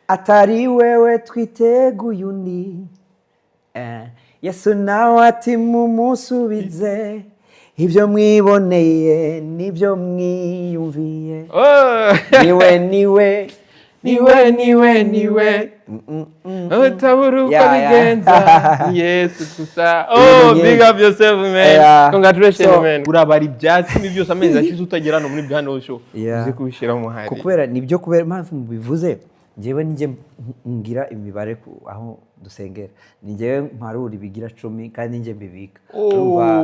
Atari wewe twiteguye undi. Yesu nawe ati: "Mumusubize ibyo mwiboneye n'ibyo mwiyumviye." Oh. Niwe, niwe. Niwe, niwe, niwe. Utabura uko bigenza, Yesu gusa. Oh, big up yourself, man. Congratulations, man. Urabara ibyatsi ibi byose, amezi ashize utagera hano muri Behind the Show, uzi kubishyiramo hari. Kubera nibyo, kubera impamvu mubivuze, njyewe nijye ngira imibare aho dusengera, ni njyewe mparura ibigira 10 kandi njye mbibika. Urumva,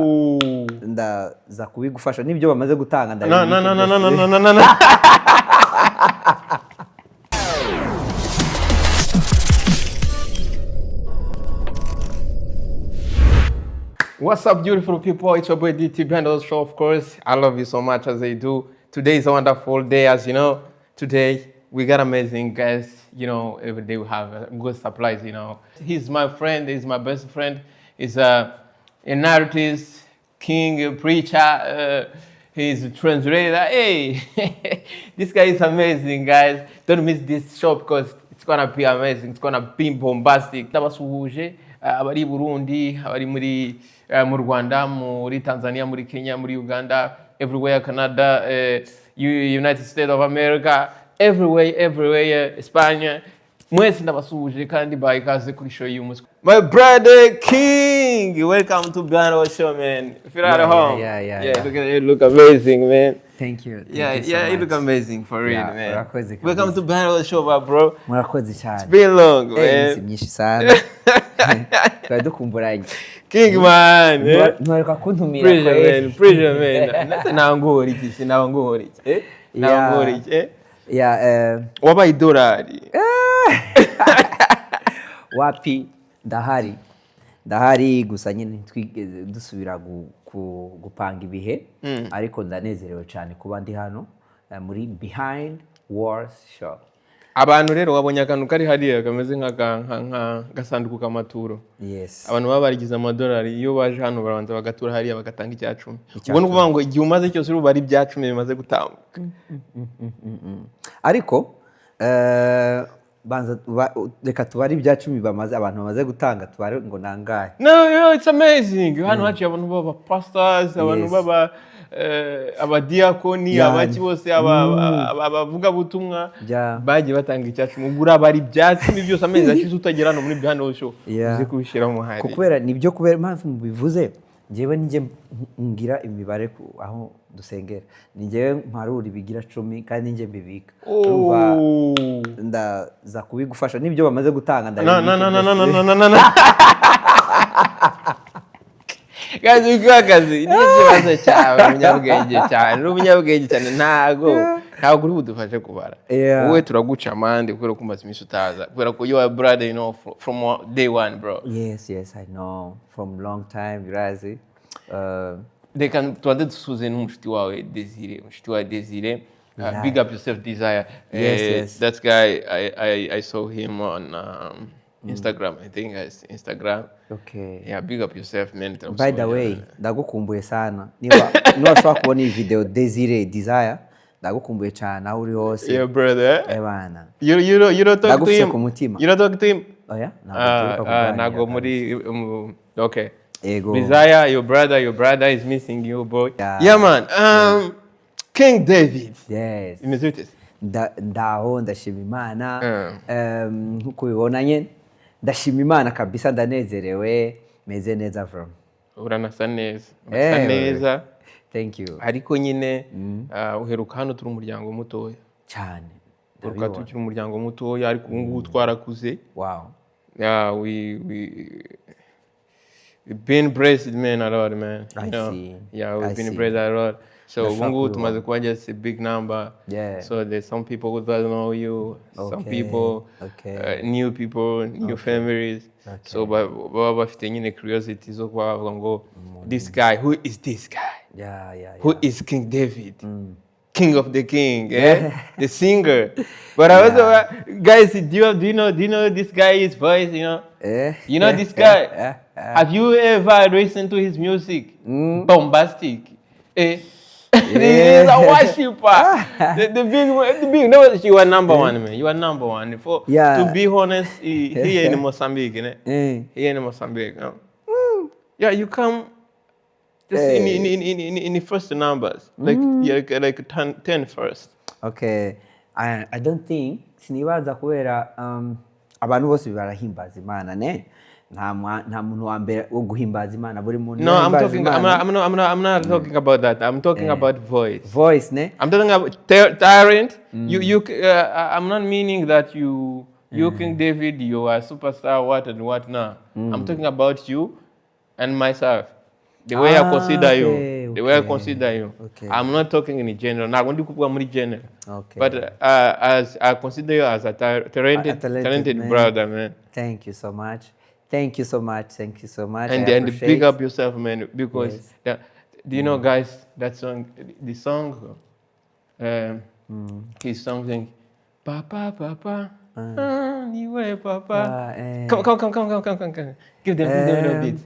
ndaza kubigufasha n'ibyo bamaze gutanga. No, no, no, no, no, no, Ndabibike. no, no, no, no. What's up, beautiful people? It's your boy DT Behind the Show, of course. I love you so much as I do. Today is a wonderful day, as you know. Today we got amazing guests. Every day we have a good surprise. He's my friend, he's my best friend. He's an artist, king, a preacher, he's a translator. Hey, this guy is amazing, guys. Don't miss this show because it's gonna be amazing. It's gonna be bombastic. Ndabasuhuje abari i Burundi, abari muri mu Rwanda, muri Tanzania, muri Kenya, muri Uganda, everywhere, Canada, United States of America, everywhere, everywhere, Espagne. Mwese ndabasuhuje kandi baha ikaze kuri show y'uyu munsi. My brother King, welcome to Behind Our Show, man. Feel at home. Look at you, look amazing, man. Thank you, thank Yeah, you so yeah, you much. Look amazing for real, Yeah, man. urakoze Welcome kabisa. To Behind Our Show, my bro. Murakoze cyane. Been long, Iminsi man. myinshi sana, twari dukumburanye. King, man. Eh? Ntiwaruka kuntumira Pressure, kweli. man. Pressure, man. Ndetse nangora iki? Sinangora iki? Eh? Nangora iki? Eh? Yeah, Wabaye idolari. Wapi, ndahari, ndahari, gusa nyine ntitwigeze dusubira gupanga ibihe, ariko ndanezerewe cyane kuba ndi hano muri Behind Wars Show. Abantu rero wabonye akantu kari hariya kameze nk'agasanduku k'amaturo. Yes. Abantu baba barigize amadolari, iyo baje hano barabanza bagatura hariya, bagatanga 10%. Icya Ubwo ni ukuvuga ngo igihe umaze cyose urumva ari 10% bimaze gutambuka. Ariko banza reka tubare 10% bamaze, abantu bamaze gutanga, tubare ngo nangahe. No, no, it's amazing. Hano haciye abantu b'aba pastors, abantu b'aba abadiyakoni, abaki bose, abavugabutumwa bagiye batanga 10%. Ubwo urabara 10% byose, amezi ashize utagera hano muri Behind the Show, uzi kubishyiramo hari. Kubera nibyo, kubera impamvu mubivuze, njyewe nijye ngira imibare aho dusengera, ni njyewe mparura ibigira 10 kandi njye mbibika. Urumva, ndaza kubigufasha n'ibyo bamaze gutanga. No, no, no, no, no, no, Ndabibike. no, no, no, no. Guys, uri akazi ni ikibazo cyawe, umunyabwenge cyane, uri umunyabwenge cyane, ntago uri budufashe kubara. Wowe turaguca amande kubera ko umaze iminsi utaza, kubera ko you are brother, from day one, bro. Yes, I know from long time, urazi. Reka tubanze dusuhuze n'umushuti wawe Desire, umushuti wawe Desire. Big up yourself, Desire. That guy, I saw him on Instagram, I think it's Instagram. Yeah, big up yourself, man. By the way, ndagukumbuye sana. Niba ushobora kubona iyi video, Desire, Desire, ndagukumbuye cyane aho uri hose. Yeah, brother. Ebana. You don't talk to Ndagufise him? ku mutima. You don't talk to him? Oya, ntabwo Ah, duheruka ah, kuganira ntabwo kabisa. muri okay. Ego. Desire, your brother is missing you, boy. Yeah. Yeah, man. King David. Yes. Imeze bite se? Ndaho, ndashima Imana. Nkuko ubibona nyine, ndashima Imana kabisa, ndanezerewe, meze neza from. Uranasa neza. Urasa neza. Thank you. Ariko nyine uheruka hano turi umuryango mutoya. Cyane. Uheruka Ndabibona. tukiri umuryango mutoya, ariko ubu ngubu twarakuze. Yeah, we've been blessed, man, a lot, man. I You know? see. Yeah, we've I been see. blessed a lot. So Ndashaka ubu ngubu kubibona. tumaze kuba just a big number. So there's some people who don't know you, some people, new people, new families. So baba bafite nyine curiosity zo kuba bavuga ngo this guy, who is this guy? Who is King David? King of the king, eh? The singer. But I was guys, do you know this guy's voice? You know? You know this guy? Have you ever listened to his music? Bombastic. Eh? He's a worshiper. The big, no, you are number one, man. You are number one. For to be honest, here in Mozambique, né? Here in Mozambique, no? Yeah, you come just in the first numbers, like, yeah, like 10, 10 first. Okay, I don't think, sinibaza kubera abantu bose barahimbaza Imana, ne nta muntu wa mbere wo guhimbaza Imana, buri muntu No, I'm yahimbaza talking. I'm Imana. not. I'm not. I'm not. I'm not talking about that. I'm talking about voice. Voice, ne. I'm talking about talent. You. I'm not meaning that you, King David, you are superstar, what and what now. I'm talking about you and myself. The way I consider you. The way I consider you. I'm not talking in general. Ntabwo ndi kuvuga muri general. But as I consider you as a talented, A talented talented man. Brother, man. Thank you so much, thank you so much, thank you so much. And I and appreciate. Big up yourself, man, because do you know, guys, that song, the song, his something, "Papa, Papa, ah, niwe Papa." Ah, eh. Come, come, come, come, come, come, come, come. Give them a little bit.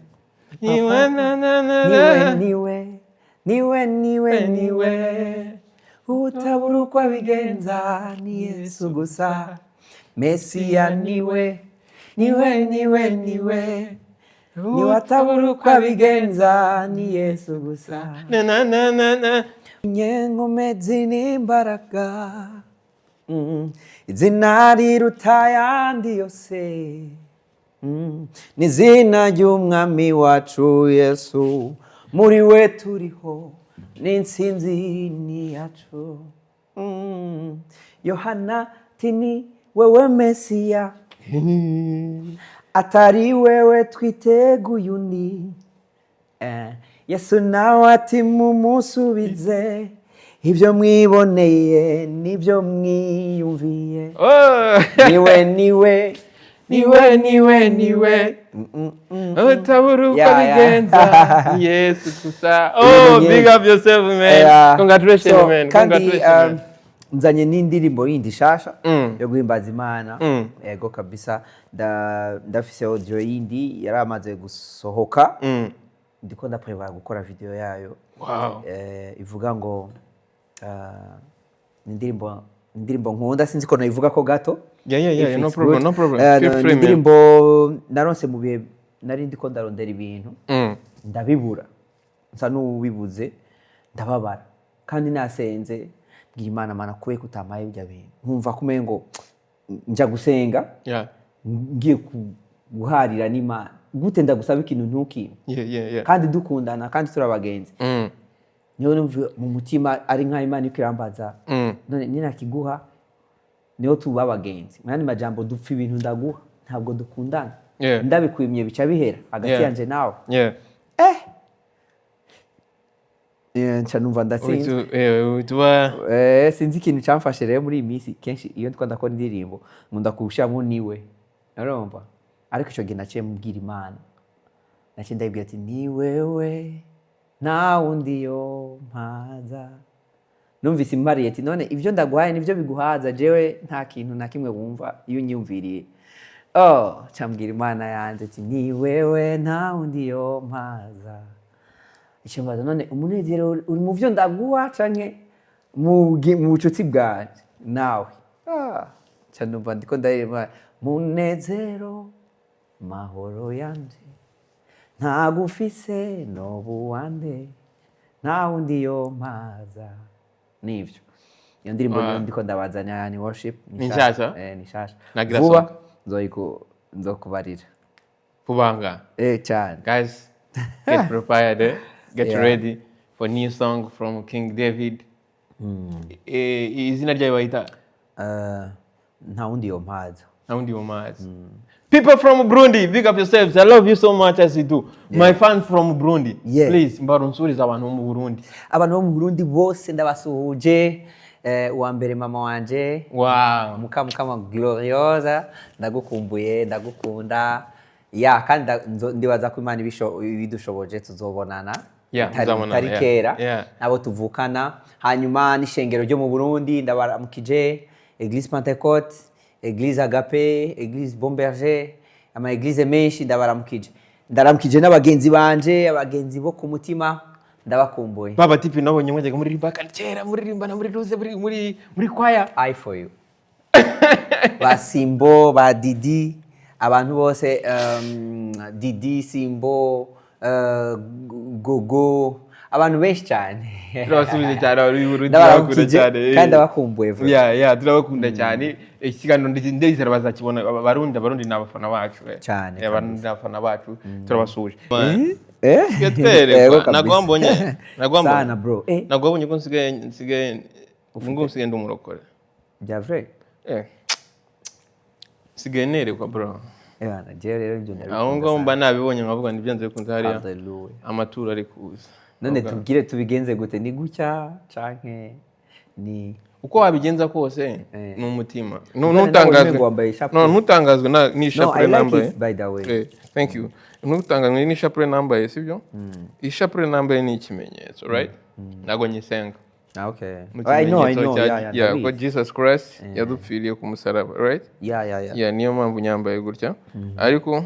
Niwe, na, na, na, Niwe, na. niwe, niwe, niwe, niwe. Niwe. Utabura uko abigenza ni Yesu gusa, Mesiya niwe, niwe, niwe, niwe, niwe atabura uko abigenza ni Yesu gusa. Na, na, na, na, na. Nyenkomezi n'imbaraga. Izina riruta ayandi yose. Ni izina ry'umwami wacu Yesu, muri we turiho n'intsinzi ni yacu. Yohana tini wewe Mesiya, atari wewe twiteguye undi. Yesu nawe ati mumusubize ibyo mwiboneye nibyo mwiyumviye. Oh. Niwe, niwe, niwe, niwe, niwe. Utabura uko abigenza Yesu gusa. Oh, big up yourself, man. Congratulations, So, man. kandi Congratulations, man. Nzanye n'indirimbo yindi shasha yo guhimbaza Imana. Yego kabisa, ndafise audio yindi yaramaze gusohoka. Ndiko ndaprepara gukora video yayo. Ivuga ngo ni indirimbo nkunda, sinzi ko nayivuga ko gato. Yeah, If no it's problem, good. no problem. Feel Ni free, man. indirimbo naronse mu bihe nari ndiko ndarondera ibintu, ndabibura, nsa n'uwibuze, ndababara kandi nasenze, mbwira Imana: "Mana, kubera ko utampaye ibyo bintu?" Nkumva ko umengo njya gusenga ngiye guharira n'Imana, gute ndagusaba ikintu ntukimpe kandi dukundana kandi turi abagenzi? Niyo numva mu mutima ari nk'aho Imana iriko irambaza: "None ninakiguha niho tuba abagenzi?" Mu yandi majambo, dupfa ibintu ndaguha, ntabwo dukundana. Ndabikwimye bica bihera hagati yanje nawe. Nca numva ndatsinze. Utuba Sinzi ikintu cyamfashe rero muri iyi minsi, kenshi iyo ndiko ndakora indirimbo nkunda kuwushyiramo niwe, urumva? Ariko icyo gihe naciye mbwira Imana, naciye ndayibwira ati: "Ni wewe, nta wundi yo mpaza." Numvise impariye ati: "None ibyo ndaguhaye nibyo biguhaza? Jewe nta kintu na kimwe wumva iyo unyumviriye." Oh, cambwira Imana yanjye ati: "Ni wewe, nta wundi yo mpaza." Icyo mbaza: none umunezero uri mu byo ndaguha canke mu bucuti bwanje nawe? Ah, ca numva ndiko ndaririmba: "Munezero, mahoro yanje, ntagufise nobuwande, nta wundi yo mpaza." Nivyo, iyo ndirimbo niyo ndiko ndabazanira, ni worship. Ni nshasha? Eh, ni nshasha. Nagira Vuba sohoka. Nzokubarira. Vuba. Eh, cyane. Guys, get prepared, eh? Get ready for new song from King David. Izina ryayo bayita? Nta wundi yo mpaza. Naundi Omazi. People from Burundi, big up yourselves. I love you so much as you do. My fans from Burundi, please, mbarunsuriza abantu bo mu Burundi. Abantu bo mu Burundi bose ndabasuhuje. Uwa mbere mama wanje, Mukamukama Gloriosa, ndagukumbuye, ndagukunda. Ya, kandi ndibaza ko Imana ibidushoboje tuzobonana. Yeah, muzabonana, bitari yeah. kera. Nabo tuvukana, hanyuma n'ishengero ryo mu Burundi ndabaramukije, Église Pentecôte, Église Agape, Église Bon Berger, ama église menshi ndabaramukije. Ndaramukije n'abagenzi banje, abagenzi bo ku mutima. Ndabakumbuye. Baba tipi nabonye mwajyaga muririmba kandi kera, muririmba na muri ruze, muri kwaya. Eye for you, ba Simbo, ba Didi, abantu bose, Didi, Simbo, Gogo, abantu benshi cyane. Turabasubiza cyane abantu b'i Burundi. Ndabaramukije. Turabakunda cyane. Kandi ndabakumbuye vuba. Yeah, turabakunda cyane. Ikiganiro ndizera bazakibona. Abarundi ni abafana bacu. Cyane. Abarundi ni abafana bacu, turabasuhuje. Eh? Twe twerekwa. Yego kabisa. Ntabwo wambonye, ntabwo wambonye. Sana bro. Ntabwo wabonye ko nsigaye ubu ngubu nsigaye ndi umurokore? Bya vrai? Nsigaye nerekwa, bro. Bana, jewe rero ibyo Aho ndabikunda ngaho sana. Mba nabibonye nkavuga ngo byanze bikunze hariya Hallelujah. amaturo ari kuza. None tubwire, tubigenze gute? Ni gutya canke ni Uko wabigenza kose ni umutima. None nawe Ntutangazwe. umengo wambaye ishapure. No, ntutangazwe No, n'ishapure I like nambaye. it, by the way. Thank you. Ntutangazwe n'ishapure nambaye, sibyo? Ishapure nambaye ni ikimenyetso, right? Ntabwo nyisenga. Ah, okay. Mu I know, I kimenyetso know. Yeah, yeah, ko ndabizi. Jesus Christ yadupfiriye ku musaraba, right? Yeah. Yeah, niyo mpamvu nyambaye gutya, ariko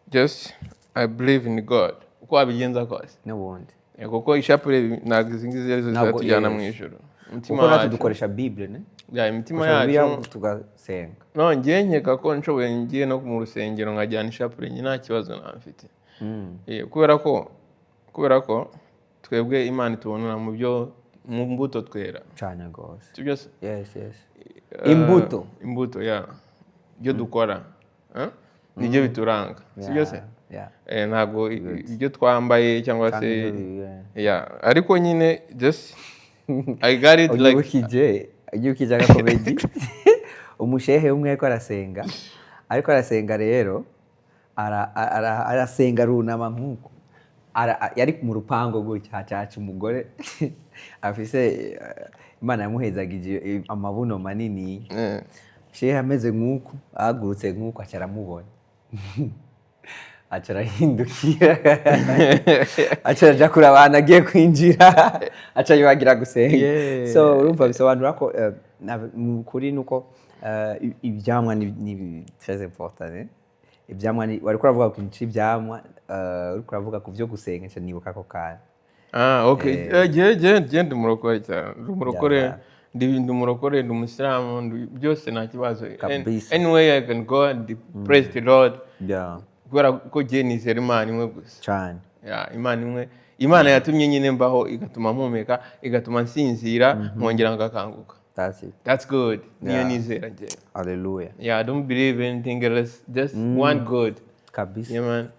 just I believe in God uko wabigenza kose. N'ubundi. Yeah, kuko ishapure ntabwo izi ngizi arizo Ntabwo, zizatujyana yes. mu ijuru. Umutima Kuko natwe wacu dukoresha Bible, ne? Yeah, imitima Dukoresha Bibiliya yacu. tugasenga. No, ngiye nkeka ko nshoboye ngiye no mu rusengero nkajyana ishapure njye nta kibazo naba mfite. Kubera ko twebwe Imana itubonera mu byo, mu mbuto twera. Cyane rwose. Sibyo se? Yes. Imbuto. Imbuto ya ibyo dukora, eh? Nibyo bituranga, sibyo se? Yeah. Ntabwo ibyo twambaye cyangwa se Kandi, yeah. Yeah, ariko nyine just I got it like Unyibukije agakomedi. Umushehe umwe ariko arasenga rero, arasenga arunama nk'uko yari mu rupango gutya, hacaca umugore afise, Imana yamuhezagije amabuno manini. Shehe ameze nk'uku, ahagurutse nk'uku, aca aramubona, aca arahindukira, aca araja kuraba ahantu agiye kwinjira, aca yibagira gusenga. So urumva bisobanura ko, mu kuri nuko, ivyamwa ni très important, eh? Ivyamwa ni wariko uravuga ku kintu c'ivyamwa, uriko uravuga ku vyo gusenga, nca nibuka ako kantu. Ah, okay. Je ndi umurokore cyane, ndi umurokore. Ndi umurokore, ndi umusilamu, byose nta kibazo. Kabisa. Anyway, I can go and praise the Lord kubera ko je nizera Imana imwe gusa. Cane. Yeah, Imana imwe, Imana yatumye nyine mbaho, igatuma mpumeka, igatuma nsinzira, nkongera ngakanguka. That's it. That's good. Niyo nizera njye. Hallelujah. Yeah, I don't believe anything else, just one God. Kabisa. Yeah, man.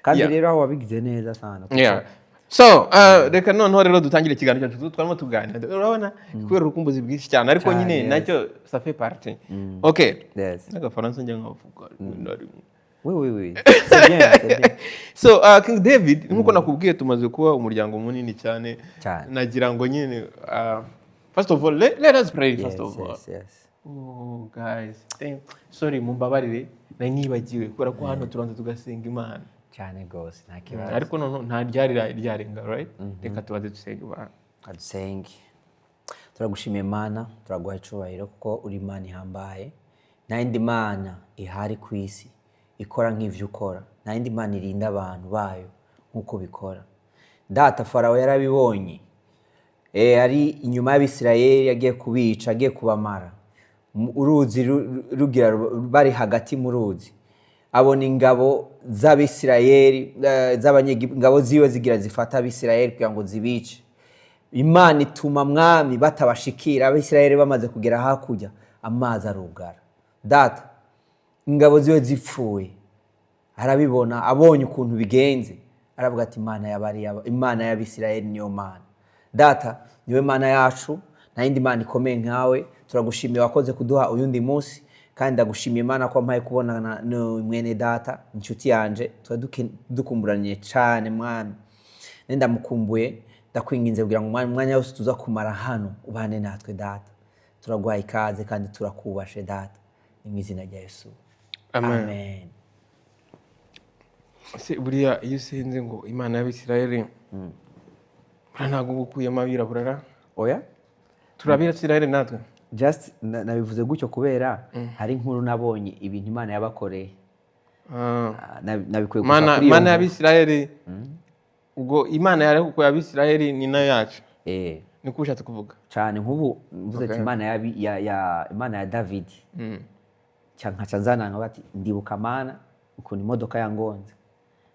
Kandi rero aho wabigize neza sana. Yeah. So, reka noneho rero dutangire ikiganiro cyacu twarimo tuganira. Urabona kubera urukumbuzi bwinshi cyane, ariko Cyane, nyine yes. nacyo ça fait partie. Okay. Yes. N'agafaransa njya nkavuga rimwe na rimwe. Oui, oui, oui, c'est bien, c'est bien. So, King David, nkuko nakubwiye, tumaze kuba umuryango munini cyane. Cyane. Nagira ngo nyine, first of all, let us pray first of all. Yes. Oh, guys, sorry, mumbabarire, nari nibagiwe kubera ko hano turanza tugasenga Imana. Cyane rwose, nta kibazo. Ariko noneho nta ryari ryarenga, right? Reka tubanze dusenga Imana. Kadusenge. Turagushimiye Mana, turaguha icyubahiro kuko uri Imana ihambaye. Nta yindi mana ihari ku isi ikora nk'ivyo ukora, nta yindi mana irinda abantu bayo nk'uko bikora. Data, Farawo yarabibonye, ari inyuma y'Abisirayeli, agiye kubica, agiye kubamara. Uruzi rugira bari hagati mu ruzi, abona ingabo z'Abisirayeli, ingabo ziwe zigira zifata Abisirayeli kugira ngo zibice. Imana ituma, Mwami, batabashikira. Abisirayeli bamaze kugera hakurya, amazi arugara. Data, ingabo ziwe zipfuye, arabibona. Abonye ukuntu bigenze, aravuga ati: "Imana y'abariya, Imana y'Abisirayeli niyo Mana." Data, niwe Mana yacu, nta yindi mana ikomeye nkawe. Turagushimiye, wakoze kuduha uyundi munsi. Kandi ndagushimiye Imana ko wampaye kubonana mwene data, inshuti yanje tuba dukumburanye cane. Mwami, ndamukumbuye. Ndakwinginze kugira ngo umwanya wose tuza kumara hano ubane natwe. Data, turaguhaye ikaze kandi turakubashe. Data, ni mu izina rya Yesu. Amen. Amen. Se buriya iyo usenze ngo Imana y'Abisirayeli, buriya ntabwo uba ukuyemo abirabura ra? Oya. Turi Abisirayeli natwe. Just nabivuze gutyo kubera hari inkuru nabonye, ibintu Imana yabakoreye. Ah. Ah, nabikuye gusa Mana kuri iyo Mana nkuru. y'Abisirayeli. Ubwo Imana yarekuye Abisiraheli ni nayo yacu. Niko ushatse kuvuga? Cyane. Nk'ubu mvuze ati Imana ya, ya, ya Imana ya David, nkaca nzana nka bati: "Ndibuka Mana ukuntu imodoka yangonze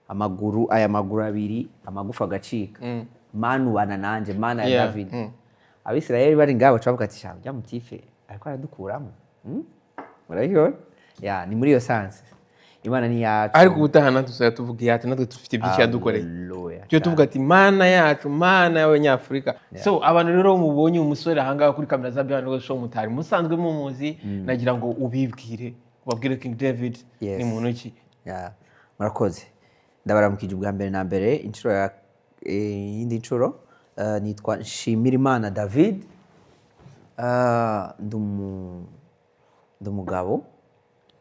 amaguru, aya maguru abiri, amagufa agacika. Mana, ubana nanje, Mana ya David." Abisirayeli bari ngaho baca bavuga ati: "Sha, ujya mutife ariko aradukuramo." Urabibona? Ya, ni muri iyo sens, Imana ni yacu. Ariko ubutaha natwe tuzajya tuvuga iyacu, natwe dufite byinshi yadukoreye. Hallelujah. Tujye tuvuga ati: "Mana yacu, Mana y'Abanyafurika." So abantu rero mubonye umusore ahangaha kuri kamera za Behind the Show mutari musanzwe mumuzi, nagira ngo ubibwire, ubabwire King David ni muntu ki. Ya, murakoze. Ndabaramukije ubwa mbere na mbere, inshuro ya yindi nshuro. Nitwa Nshimirimana David. Ndi umugabo,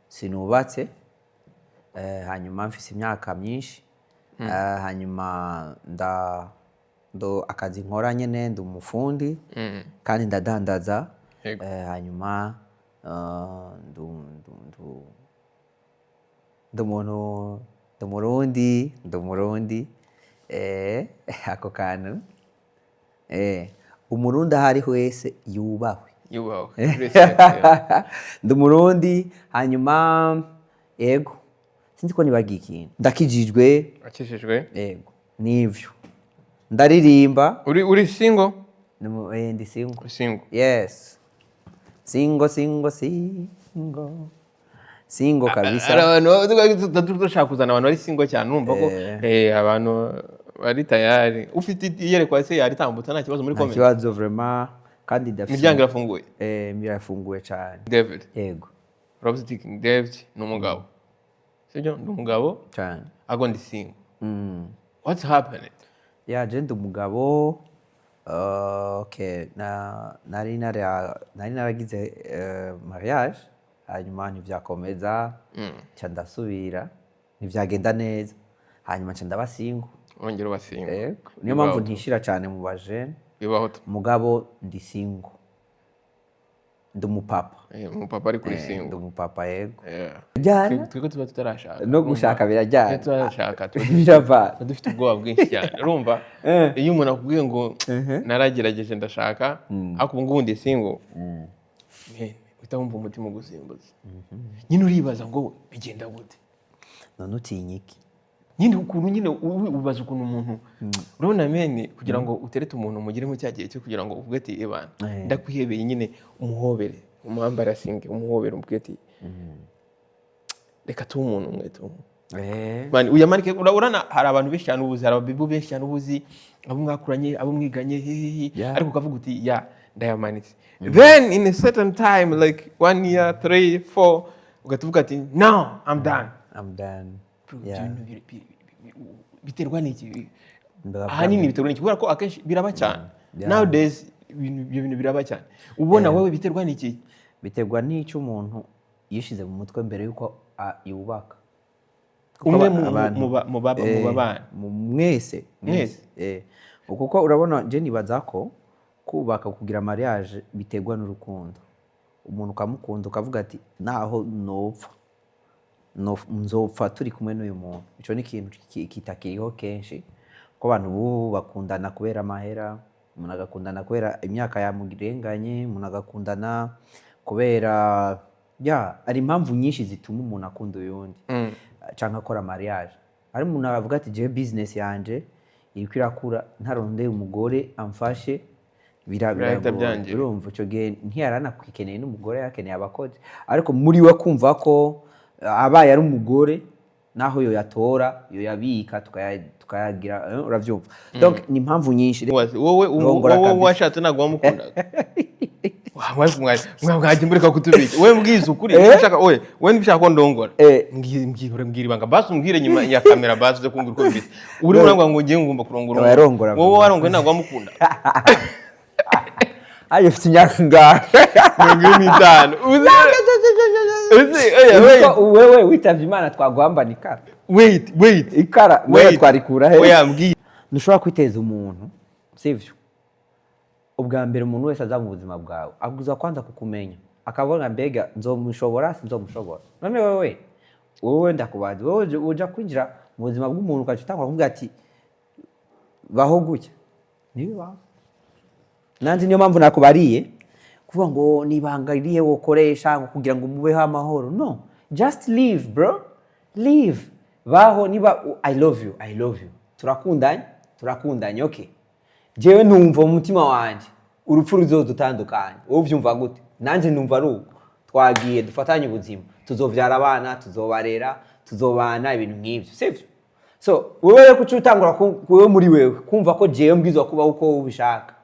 sinubatse. Hanyuma mfise imyaka myinshi. Hanyuma nda ndo akazi nkora nyene, ndi umufundi kandi ndadandaza. Hanyuma ndi umuntu, ndi Umurundi, ndi Umurundi. Ako kantu, Umurundi aho ari wese yubahwe. Yubahwe. Respect, yeah. Ndi Umurundi. Hanyuma yego, sinzi ko nibagiye ikintu. Ndakijijwe. Akijijwe. Yego, nivyo, ndaririmba. Uri single? Ndi single. Uri single? Yes, single, single, single, single kabisa. Hari abantu dushaka kuzana, abantu bari single cyane, urumva ko abantu bari tayari. Ufite iyerekwa se yaritambutsa, nta kibazo muri Nta comment. kibazo vraiment, kandi ndafise Imiryango irafunguye. Irafunguye cyane. David. Yego. Uravuze uti: "King David ni umugabo, sibyo? Ndi umugabo Cyane. ariko ndi single." What's happening? Ya, je ndi umugabo. Okay, nari naragize mariage, hanyuma ntivyakomeza, nca ndasubira, ntivyagenda neza, hanyuma nca ndaba single. Wongera uba single. Yego. Niyo mpamvu ntishira cyane mu bajene. Bibaho tu. Mugabo ndi single, ndi umupapa. Umupapa ari kuri Ndi single. umupapa, yego. Yeah. Bijyana. Twebwe tuba tutarashaka. No gushaka birajyana. Iyo tutarashaka tuba Biravana. tuba dufite ubwoba bwinshi cyane, urumva? Iyo umuntu akubwiye ngo naragerageje ndashaka, ariko ubu ngubu ndi single, man, uhita wumva umutima ugusimbuza nyine, uribaza ngo bigenda gute? None utinya iki? Nyine ukuntu nyine ubaza ukuntu umuntu, urabona man, kugira ngo uterete umuntu mugere mu cya gihe cyo kugira ngo uvuge ati: "Ebana, ndakwihebeye," nyine umuhobere, umuhambarasinge, umuhobere, umubwire ati: "Reka tube umuntu umwe tu." Man, uyamanike. Urabona hari abantu benshi cyane ubuzi, hari ababibu benshi cyane ubuzi, abo mwakuranye, abo mwiganye, hehehe. Ariko ukavuga uti: "Ya, ndayamanitse." Then in a certain time, like one year, three, four, ugahita uvuga ati: "No, I'm done." I'm done. Bro, ibyo Yeah. bintu biterwa n'iki? Ndabavuga. Ahanini biterwa n'iki? Kubera ko akenshi biraba cyane nowadays, ibyo bintu biraba cyane. Ubona wowe biterwa n'iki? Biterwa n'icyo umuntu yishize mu mutwe mbere y'uko yubaka. Kuko Umwe mu babana. Mwese. Mwese. Kuko urabona, je nibaza ko kubaka, kugira mariage, biterwa n'urukundo. Umuntu ukamukunda, ukavuga ati: "Naho nopfa, nzopfa turi kumwe n'uyu muntu." Ico ni ikintu kitakiriho kenshi, kuko abantu bubu bakundana kubera amahera, umuntu agakundana kubera imyaka yamurenganye, umuntu agakundana kubera, ya, hari impamvu nyinshi zituma umuntu akunda uyundi canke akora mariage. Hari umuntu avuga ati: "Jewe business yanje iriko irakura, ntarondeye umugore amfashe Birahita biragora." Byangira. Urumva ico gihe ntiyaranakwikeneye n'umugore, yakeneye abakozi, ariko muri we kumva ko abaye ari umugore, naho yo yatora, yo yabika, tukayagira, uravyumva? Donc ni impamvu nyinshi. Wowe Rongora wowe kabisa. Washatse ntabwo wamukundaga. Mwajya mureka kutubika. Wowe mbwiza ukuri, niba ushaka, wowe niba ushaka ko ndongora, mbwira ibanga basi, umbwire nyuma ya kamera basi, uze kumbwira uko bimeze. Uri urangwa ngo ngiye ngomba kurongora umuntu. Warongora Wowe vuba. warongoye ntabwo wamukunda. Ayo, ufite imyaka ingahe? 45. Uzi, oya, wait. Uzi ko wewe witavye Imana twaguhambana ikara? Wait, wait. Ikara wewe Wait. twarikura he? Oya, mbwira. Ntushobora kwiteza umuntu, sivyo? Ubwa mbere, umuntu wese aza mu buzima bwawe aguza kwanza kukumenya, akabona: "Mbega nzomushobora, sinzomushobora?" None wowe ndakubaza, wowe uja kwinjira mu buzima bw'umuntu ugaca utangura kumubwira ati Baho gutya ntibibaho. Nanjye niyo mpamvu nakubariye kuvuga ngo ni ibanga irihe wokoresha ngo kugira ngo mubeho amahoro. No, just live, bro, live, baho. Niba I love you, I love you, turakundanye, turakundanye, okay. Jewe numva mu mutima wanjye urupfu ruzodutandukanya. Wowe ubyumva gute? Nanjye numva ari uko. Twagiye dufatanye ubuzima, tuzovyara abana, tuzobarera, tuzobana, ibintu nk'ibyo, sibyo? So wewe rero kuki utangura wewe muri wewe kumva ko jewe mbwizwa kubaho uko wowe ubishaka?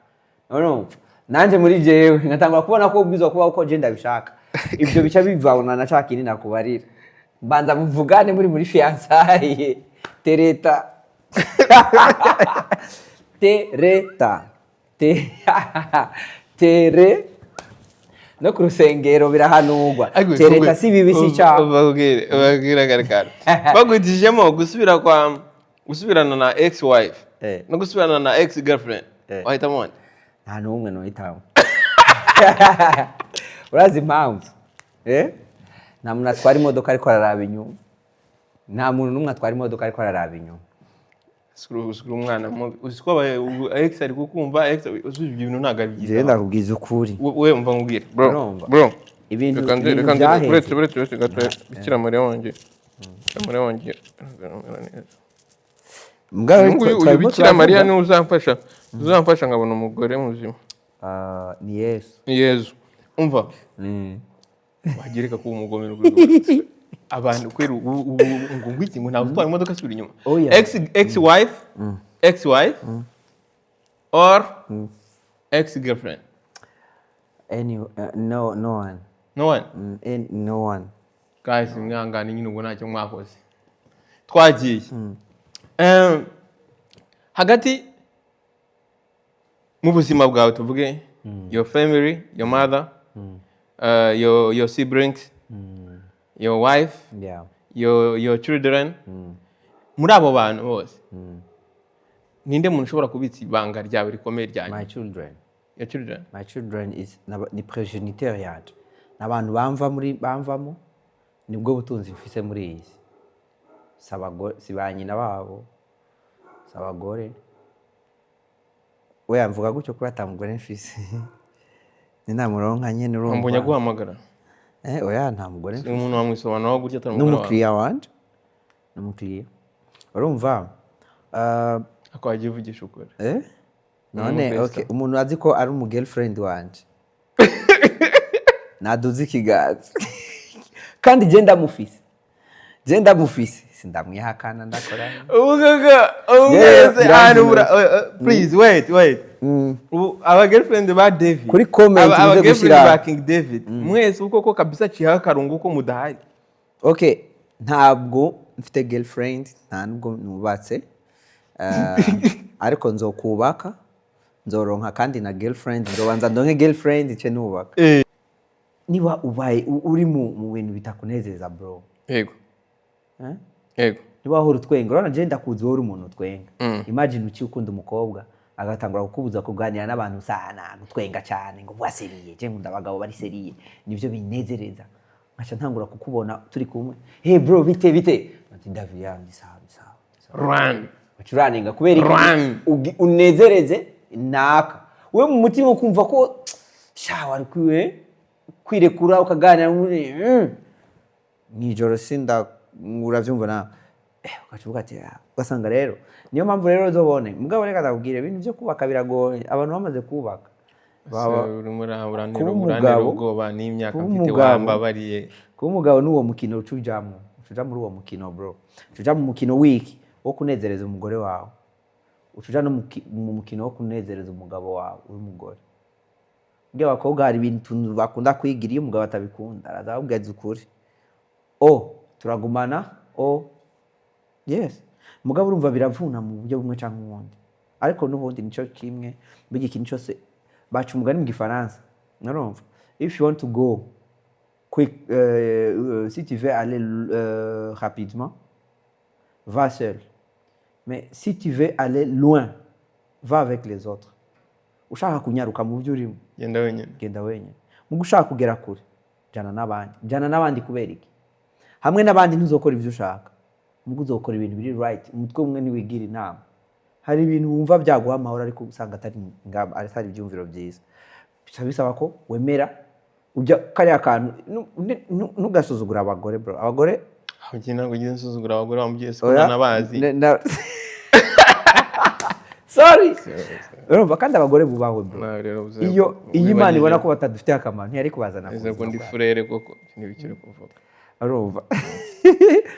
Urumva, nanjye muri jewe ngatangura kubona ko ubwizwa kubaho uko je ndabishaka. Ibyo bica bivana na ca kindi nakubarira: mbanza muvugane muri fiançailles. Tereta, tereta, te tere no ku rusengero birahanurwa. Tereta si bibi, si icyaha. Babwire, babwire kare kare bagwitijemo gusubira kwa gusubirana na ex wife no gusubirana na ex girlfriend, wahitamo nde? Nta n'umwe nohitamo. Urazi impamvu? Eh? Nta muntu atwara imodoka ariko araraba inyuma. Nta muntu n'umwe atwara imodoka ariko araraba inyuma. Usikura umwana mubi, uzi ko ubu ex ari kukumva. Ex, uzi, ibyo bintu ntabwo ari Jewe byiza. ndakubwiza ukuri. We umva nkubwire, bro. Urumva? Bro, Ibintu reka nze ibintu reka nze byaheze. Uretse gato. Bikira Mariya wanjye, Bikira Mariya wanjye, aragaragara neza. Mbwa Uyu nguyu, uyu twarimo Bikira Mariya turavuga. niwe uzamfasha nkabona umugore muzima. Ah, ni Yesu. Ni Yezu. Umva, wagereka kuba umugome rwose. Abantu kwera ubu ngo ngwiki, ngo ntabwo utwara imodoka asubira inyuma. Oya. Ex wife, ex wife or ex girlfriend? No, no one. No one? No one. Guys, mwihangane nyine, ubwo ntacyo mwakoze. Twagiye. Hagati mu buzima bwawe, tuvuge your family, your mother, your siblings, your wife, your children, muri abo bantu bose ninde muntu ushobora kubitsa ibanga ryawe rikomeye ryanyu? My children. Your children? My children is ni progeniteur yanje, ni abantu bamva muri bamvamo, nibwo butunzi mfise muri iyi si. Si abagore, si ba nyina babo, si abagore. We mvuga gutyo kuko ata mugore mfise, ni namuronka nyene, urumva. Mbonye aguhamagara. Eh, oya, nta mugore mfise. Umuntu wamwisobanuraho gutya atari umugore wawe? N'umukiriya wanje, n'umukiriya, urumva. Ako wagiye uvugisha ukuri. Eh? None Umubesta. okay, umuntu azi ko ari umu girlfriend wanje naduze ikiganza. Kandi je ndamufise, je ndamufise, sindamwihakana, ndakora. Ubu kaka, ubu Yeah, mwese ahantu birangiye. Please wait, wait. Ubu aba girlfriend ba David Kuri comment aba muze girlfriend gushira. ba King David mwese, uko ko kabisa cihaho akarungu ko mudahari. Okay, ntabwo mfite girlfriend, nta nubwo nubatse. Ariko nzokubaka, nzoronka kandi na girlfriend. Nzobanza ndonke girlfriend ice nubaka. Niba ubaye uri mu bintu bitakunezeza, bro. Yego. Eh? Yego. Niba wahora utwenga, urabona je ndakuzi, wowe uri umuntu utwenga. Imagine uciye ukunda umukobwa, agatangura kukubuza kuganira n'abantu sana, gutwenga cyane, ngo bwa sérieux. Je nkunda abagabo bari sérieux, nivyo binezereza. Nkaca ntangura kukubona turi kumwe: "Hey bro, bite, bite?" Ati: "David, ya, ndi sawa, ndi sawa, ndi sawa." Run. Bacuraninga kubera iki? Run. Unezereze naka we mu mutima ukumva ko sha wari kwiwe kwirekura ukaganira muri mw'ijoro, sinda uravyumva nawe. Ugaca uvuga ati: "Ah," ugasanga rero niyo mpamvu rero uzobone. Mugabo reka ndakubwire, ibintu byo kubaka biragoye. Abantu bamaze kubaka Urimo urantera kuba urantera umugabo ubwoba n'imyaka kuba mfite. Wambabariye. Kuba umugabo n'uwo mukino uca ujamwo, uca uja muri uwo mukino, bro. Uca uja mu mukino wiki wo kunezereza umugore wawe, uca uja no mu mukino wo kunezereza umugabo wawe uri umugore. Burya abakobwa hari ibintu bakunda kwigira, iyo umugabo atabikunda araza akubwiza ukuri: "O turagumana, o yes." Mugabo urumva biravuna mu buryo bumwe cyangwa ubundi, ariko n'ubundi nico kimwe. Burya ikintu cyose baca umugani mu Gifaransa, narumva: if you want to go quick, si tu veux aller rapidement, va seul, mais si tu veux aller loin, va avec les autres. Ushaka kunyaruka mu byo urimo, genda wenyine. Genda wenyine. Mu gushaka kugera kure, jana n'abandi, jana n'abandi. Kubera iki? Hamwe n'abandi ntuzokora ibyo ushaka, mubwo uzokora ibintu biri right. Umutwe umwe ntiwigira inama. Hari ibintu wumva byaguha amahoro, ariko usanga atari ingamba, atari ibyumviro byiza. Bisaba ko wemera ujya kariya kantu. Ntugasuzugure abagore, bro, abagore. Njye ntabwo ngiye nsuzugura abagore, bamubwiye siko. Oya, Ntanabazi. Sorry, urumva, kandi abagore bubahwe, bro. Nawe rero uze Iyo Imana wibagije- ibona ko batadufitiye akamaro, ntiyari kubazana ku Uze ko buzima ndi bwacu. furere koko, ntibikiri kuvuga. Urumva,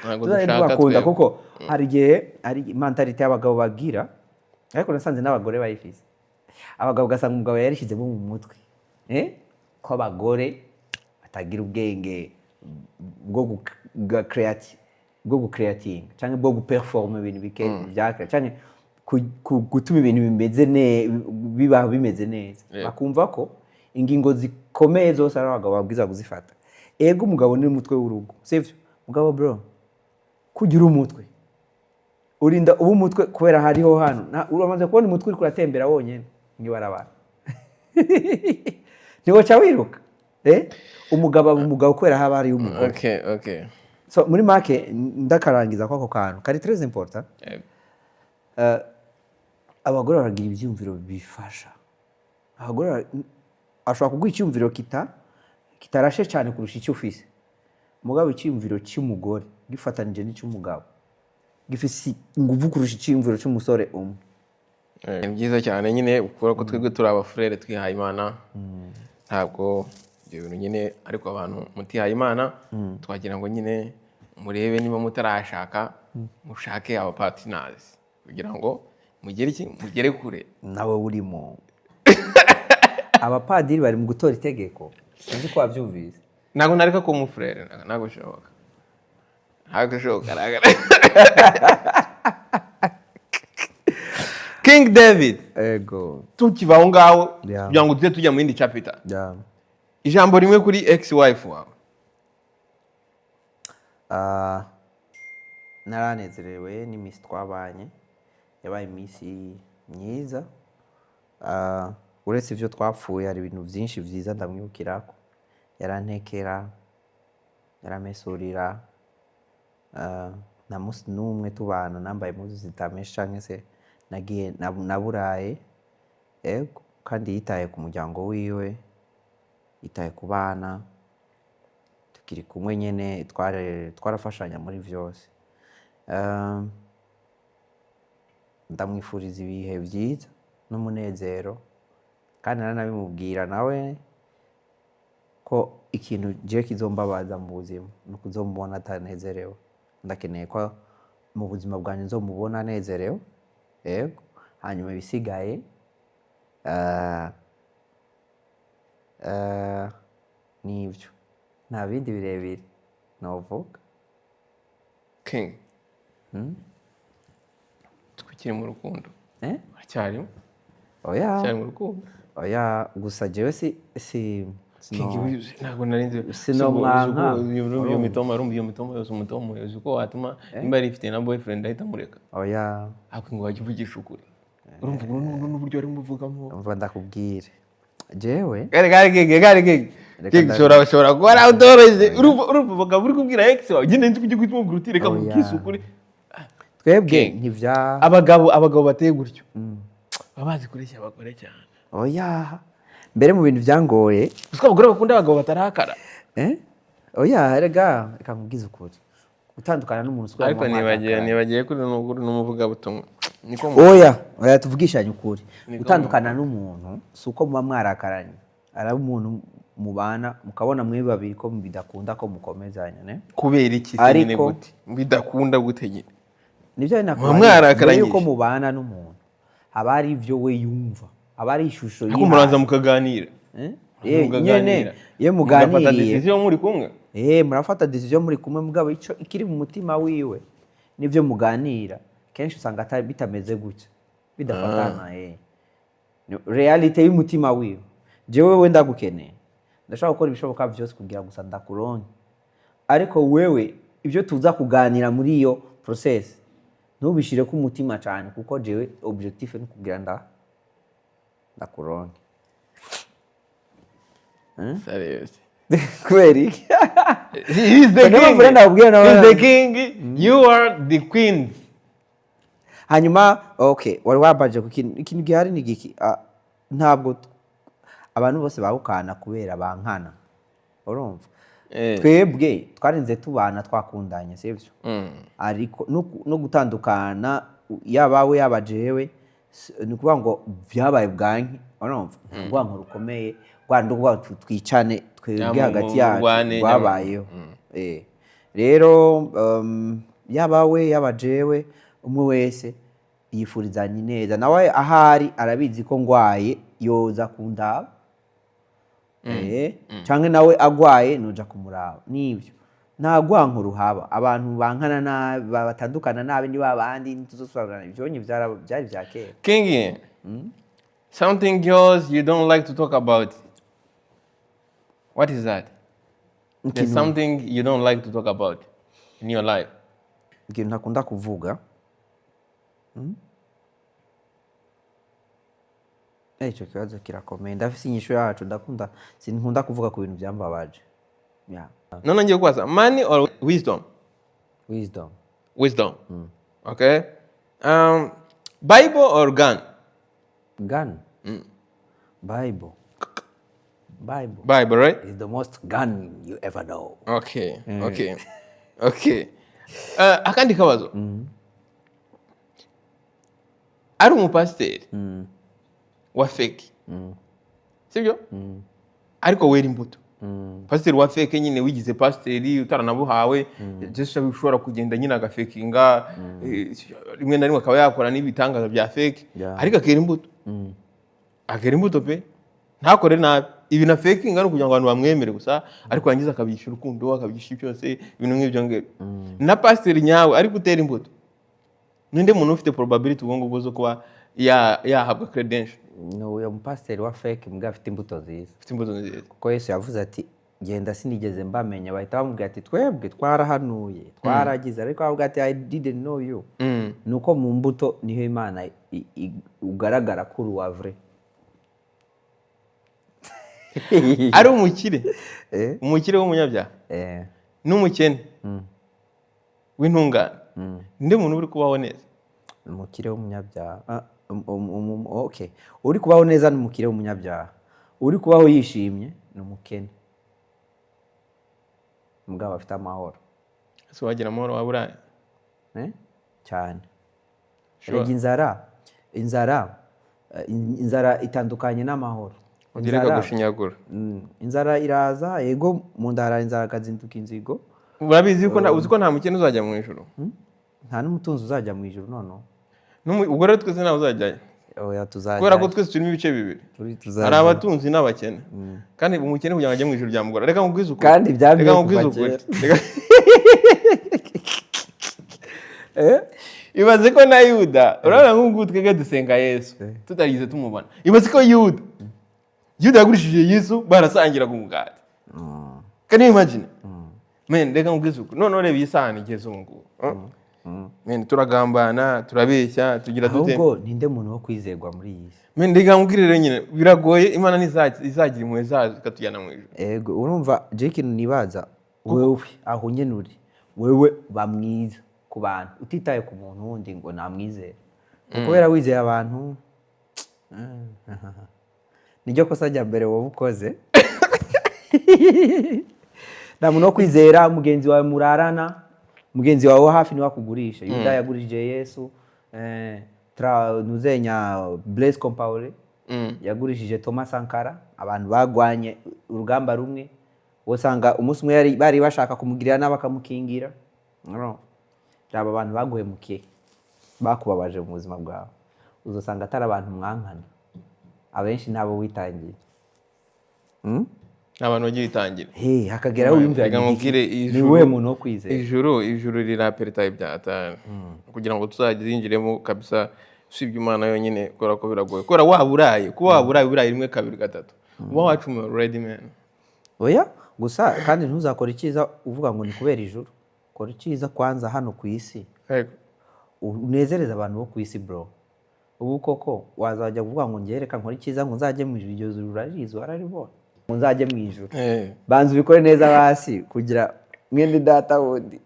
Ntabwo tuzajya dushaka tubakunda. twebwe. Kuko hari igihe hari mentalité y'abagabo bagira, ariko nasanze n'abagore bayifise. Abagabo, ugasanga umugabo yarishyizemo mu mutwe ko abagore batagira ubwenge bwo gucreatinga cyangwa bwo guperforma ibintu bike bya cyangwa gutuma ibintu bimeze neza, bibaho bimeze neza. Bakumva ko ingingo zikomeye zose ari abagabo babwiza kuzifata. Ego, umugabo ni umutwe w'urugo, sivyo? Mugabo bro, kugira umutwe urinda uba umutwe, kubera hariho hano uramaze kubona umutwe uriko uratembera wonyene mw'ibarabara, ntiwoca wiruka, eh? Umugabo aba umugabo kubera haba hariyo umugore. Okay. So muri make, ndakarangiza kwako kantu kari très important. Abagore baragira ibyiyumviro bifasha. Abagore ashobora kuguha icyumviro kitarashe cyane kurusha icyo ufise. Mugabo icyiyumviro cy'umugore gifatanije n'icy'umugabo gifise ingufu kurusha icyiyumviro cy'umusore umwe. Ni byiza cyane nyine, kubera ko twebwe turi abafurere twihaye Imana, ntabwo ibyo bintu nyine. Ariko abantu mutihaye Imana, twagira ngo nyine murebe niba mutarashaka, mushake aba partners kugira ngo mugere iki, mugere kure. Nawe urimo. Abapadiri bari mu gutora itegeko, sinzi ko wabyumvise. Ntabwo nareka kuba umufurere, ntabwo bishoboka, ntabwo bishoboka. King David, Ego. tukiva aho ngaho, kugira ngo tujye tujya mu yindi chapter, ijambo rimwe kuri ex wife wawe. Ah, naranezerewe n'iminsi twabanye, yabaye iminsi myiza. Ah, uretse ibyo twapfuye, hari ibintu byinshi byiza ndamwibukirako. Yarantekera, yaramesurira. Ah, nta munsi n'umwe tubana nambaye impuzu zitameshe canke se nagiye naburaye. Ego, kandi yitaye ku muryango wiwe, yitaye ku bana. Tukiri kumwe nyene twarafashanya muri vyose. Ndamwifuriza ibihe byiza n'umunezero, kandi naranabimubwira nawe ko ikintu je kizombabaza mu buzima ni ukuzomubona atanezerewe. Ndakeneye ko mu buzima bwanjye nzomubona anezerewe. Yego, hanyuma ibisigaye nibyo, nta bindi birebire novuga. King, tukiri mu rukundo? Eh? Uracyarimo? Oya. Uracyari mu rukundo? Oya, gusa jewe si King, ntabwo nari nzi. Sinomwanka. Urumva iyo mitoma, urumva iyo mitoma yose, umutoma yose uko watuma nimba yari ifite na boyfriend ahita amureka. Oya. Ariko ngo wajya uvugisha ukuri, urumva ubu n'uburyo arimo uvugamo. Umva, ndakubwire jewe. Gare gare, King, gare, King. Reka. King, ushobora kuba nawe utoroshye. Urumva abagabo uri kubwira ex wawe nyine, nzi kujya guhita umubwira uti reka Oya. nkubwise ukuri. Twebwe King. ntibya Abagabo bateye gutyo baba bazi kureshya abagore cyane. Oya, mbere mu bintu byangoye. Gusa abagore bakunda abagabo batarakara. Eh? Oya, rega reka nkubwize ukuri, gutandukana n'umuntu uswera. Ariko nibagiye kuri n'ukuri n'umuvugabutumwa niko Oya oya, tuvugishanye ukuri. Niko. Gutandukana n'umuntu si uko muba mwarakaranye, ari umuntu mubana mukabona mwe babiri ko bidakunda ko mukomezanya, ne? Kubera iki se nyine? Ariko- Gute bidakunda, gute nyine? Nibyo. Muba mwarakaranyije. Mbere yuko mubana n'umuntu, haba hari ibyo we yumva, haba hari ishusho Ariko murabanza mukaganira. Eh? Mukaganira. Nyene iyo Mugafata muganiriye, decision muri kumwe. Murafata decision muri kumwe, mugabo ico ikiri mu mutima wiwe nibyo muganira kenshi usanga atari bitameze gutya, bidafatana. Ni réalité y'umutima wiwe. Jewe we ndagukeneye, ndashaka gukora ibishoboka byose kugira gusa ndakuronke, ariko wewe ibyo tuza kuganira muri iyo process ntubishire ku mutima cyane, kuko jewe objectif ni kugira ndakuronke. Serious. Kubera iki? He is the Niyo king. mpamvu rero ndakubwira nawe. He is the king. You are the queen. Hanyuma okay, wari wambaje ku kintu, ikintu gihari ni giki? Ntabwo abantu bose bahukana kubera bankana, urumva? Twebwe twarinze tubana, twakundanye, sibyo? Ariko no gutandukana, yaba we yaba jewe, ni ukuvuga ngo byabaye bwanki, urumva? Nta rwanko rukomeye rwanda rwa twicane twebwe hagati yacu murwane, rwabayeho. Rero yaba we yaba jewe, umwe wese yifurizanya ineza nawe. Ahari arabizi ko ngwaye yoza kundaba, canke nawe agwaye noja kumuraba. Nibyo, nta rwanko ruhaba. Abantu bankana nabi, batandukana nabi, ni babandi ntituzosobanurana. Ivyonye byari vya kera. King, something yours you don't like to talk about. What is that? There's something you don't like to talk about in your life. Ikintu ntakunda kuvuga. Ico kibazo kirakomeye, ndafise inyishu yacu. Ndakunda, sinkunda kuvuga ku bintu byambabaje. Yeah. None ngiye kubaza, money or wisdom? Wisdom. Wisdom. Okay. Bible or gun? Gun. Bible, Bible. Bible, right? Is the most gun you ever know. Okay. Akandi kabazo. Ari umupasiteri wa fake, sibyo? Ariko wera imbuto. Pasiteri wa fake nyine, wigize pasiteri utaranabuhawe, just ushobora kugenda nyine agafekinga, rimwe na rimwe akaba yakora n'ibitangaza bya fake, ariko akera imbuto, akera imbuto pe, ntakore nabi. Ibi na fakinga ni ukugira ngo abantu bamwemere gusa, ariko yarangiza akabigisha urukundo, akabigisha byose, ibintu nk'ibyo ngibyo. Na pasiteri nyawe ariko utera imbuto, ninde muntu ufite probability ubwo ngubwo zo kuba yahabwa credential? Ni uyu mupasiteri wa fake mbwa afite imbuto nziza. Ufite imbuto nziza. Kuko Yesu yavuze ati: "Genda, sinigeze mbamenya." Bahita bamubwira ati: "Twebwe twarahanuye, twaragize," ariko aravuga ati: "I didn't know you." Ni uko mu mbuto niho Imana ugaragara ko uri uwa vrai. Ari umukire, umukire w'umunyabyaha n'umukene w'intungane, ninde muntu uri kubaho neza? Umukire w'umunyabyaha. Okay, uri kubaho neza ni umukire w'umunyabyaha. Uri kubaho yishimye ni umukene mugabo afite amahoro. Ese wagira amahoro waba uraye? Eh? Cyane. Sure. Erega inzara itandukanye n'amahoro. Ugira gushinyagura. Inzara iraza, yego, mu nda harara inzara, akazinduka inzigo. Urabizi ko uzi ko nta mukene uzajya mu ijuru? Nta n'umutunzi uzajya mu ijuru noneho. Ubwo rero twese ntawe uzajyayo. Oya, tuzajya. Kubera ko twese turimo ibice bibiri. Tuzajya. Hari abatunzi n'abakene, kandi umukene kugira ngo ajye mu ijuru byamugora. Reka nkubwize ukuri. Kandi byamye Reka kuva nkubwize ukuri. kera. Ibaze ko na Yuda, urabona nk'ubu ngubu twebwe dusenga Yesu tutarigeze tumubona. Ibaze ko Yuda yagurishije Yesu barasangiraga umugati. Can you imagine, man? Reka nkubwize ukuri. Noneho reba iyi sahani igeze ubu ngubu. Man, turagambana, turabeshya, tugira dute? Ahubwo ninde muntu wo kwizerwa muri iyi si? Man, reka nkubwire rero nyine, biragoye. Imana izagira impuhwe zazo ikatujyana mu ijuru. Ego, urumva je ikintu nibaza, wewe aho nyene uri, wewe ba mwiza ku bantu utitaye ku muntu wundi ngo namwizere. Kubera wizeye abantu, niryo kosa rya mbere wowe ukoze. Nta muntu wo kwizera. Mugenzi wawe murarana, mugenzi wawe wo hafi niwe akugurisha. Yuda yagurishije Yesu, ntuzenya Blaise Compaoré yagurishije Thomas Sankara. Abantu bagwanye urugamba rumwe, usanga umunsi umwe bari bashaka kumugirira nabi bakamukingira. No. Raba abantu baguhemukiye, bakubabaje mu buzima bwawe, uzasanga atari abantu mwankana, abenshi nabo witangiye. Ni abantu bagiye bitangira. Hey, hakageraho wiyumvira Reka ni iki? nkubwire, Ni ijuru uwuhe muntu wo kwizera? Ijuru rirapereta ibya atanu kugira ngo tuzaryinjiremo kabisa, usibye Imana yonyine, kubera ko biragoye, kubera waba uraye, kuba waba uraye, uraye rimwe, kabiri, gatatu, uba wacumuye already, man. Oya, gusa kandi ntuzakore icyiza uvuga ngo ni kubera ijuru. Kora icyiza kwanza hano ku isi, Yego. unezereze abantu bo ku isi, bro. Ubu koko wazajya kuvuga ngo njye reka nkore icyiza ngo nzajye mu ijuru? Iryo juru urarizi, wararibona ngo nzajye mu ijuru? Banza ubikore neza hasi kugira mwene data wundi.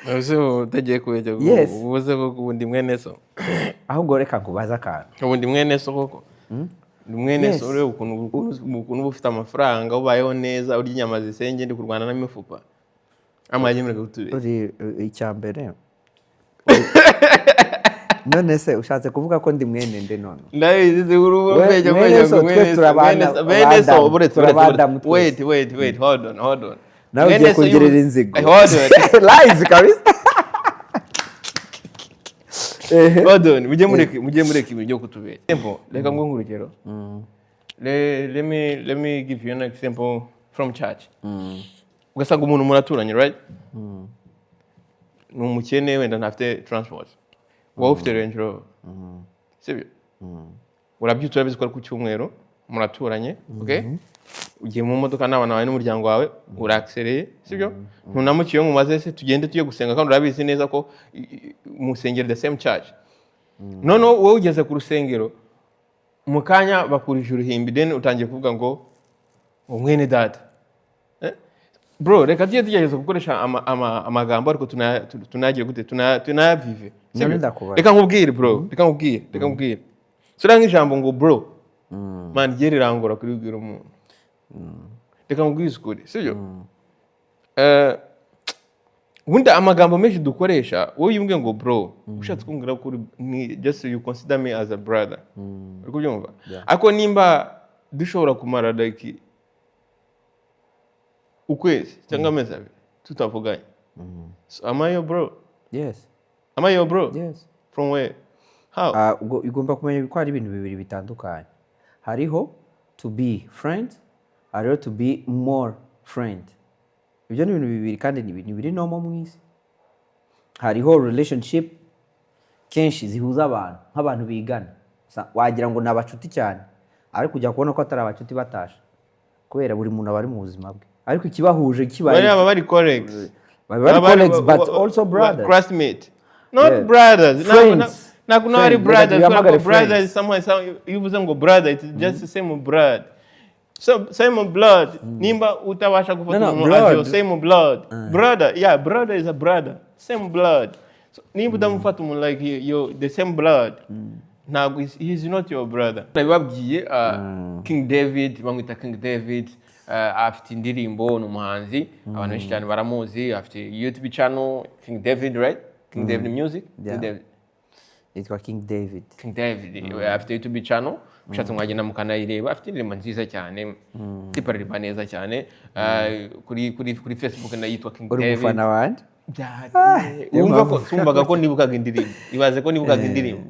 Ese utagiye kubeshya? Yes. Ubuze ko ubu ndi mwene so? Ahubwo reka nkubaze akantu. Ubu ndi mwene so koko? Ndi mwene Yes. so? Ureba ukuntu uba ufite amafaranga, ubayeho neza, urya inyama zisenge, ndi kurwana n'imifupa amajye, mureka kutubeshya. Uri icya mbere. None se ushatse kuvuga ko ndi mwene nde none? Ndabizi, uri ubeshya. Mwene Ubeshya so, ngo mwene twese so, turi mwene so, abadamu, uretse turi uretse abadamu twese. Wait, wait, wait, hold on, hold on. Nawe Mwene ugiye so kongerera inzigo. Eh, hold on. Live kabisa. Ehe. Hold on, mujye mureka ibintu byo kutubeshya. Example, reka nguhe urugero. Let me give you an example from church. Ugasanga umuntu muraturanye, right, ni umukene, wenda ntafite transport, wowe ufite Range Rover, sibyo? Urabyutse, urabizi ko ari ku cyumweru, muraturanye, okay, ugiye mu modoka n'abana bawe n'umuryango wawe, urakisereye, sibyo? Ntunamukiye ngo mumaze se tugende tujye gusenga, kandi urabizi neza ko musengero the same church. Noneho wowe ugeze ku rusengero mu kanya bakurije uruhimbi, then utangiye kuvuga ngo mwene data. Eh? Bro, reka tujye tugerageza gukoresha amagambo, ariko tunayagire gute? Tunayavive, sibyo? None ndakubaza. Reka nkubwire, bro, reka nkubwire sura nk'ijambo ngo bro, man, rye rirangora kuribwira umuntu. Reka nkubwire ukuri, sibyo? Ubundi amagambo menshi dukoresha, wowe iyo umbwiye ngo bro, ushatse kumbwira ko ni just you consider me as a brother, uri kubyumva? Ariko nimba dushobora kumara like ukwezi cyangwa amezi 2 tutavuganye, so am I your bro? Yes. Am I your bro? Yes. From where? How? Ah, ubwo ugomba kumenya ko hari ibintu bibiri bitandukanye. Hariho to be friend, hariho to be more friend. Ibyo ni ibintu bibiri kandi ni ibintu biri normal mu isi. Hariho relationship kenshi zihuza abantu nk'abantu bigana. Wagira ngo ni abacuti cyane, ariko ujya kubona ko atari abacuti, batashe kubera buri muntu aba ari mu buzima bwe, ariko ikibahuje kibaye Bariya baba bari colleagues. Baba bari colleagues but also brothers. Classmate, not Yeah. brothers. Friends. Ntabwo nawe ari Friends. brothers. Reka Kubera ko tubihamagare brothers friends. iyo uvuze ngo brother, it's just the same blood, so same blood. Nimba utabasha gufata No, umuntu as your blood. same blood brother, yeah, brother is a brother, same blood. So nimba utamufata umuntu like you the same blood, ntabwo he's not your brother. Nabibabwiye, King David, bamwita King David, afite indirimbo, ni umuhanzi, abantu benshi cyane baramuzi, afite YouTube channel King David, right? King David Music. King David. Yitwa King David. King David afite YouTube channel, ushatse mwagenda mukanayireba. Afite indirimbo nziza cyane, type aririmba neza cyane. Kuri Facebook nayo yitwa King Uri David. umufana wanjye. Wumva Niyo ko mpamvu. Wumvaga ko nibukaga indirimbo, ibaze ko nibukaga indirimbo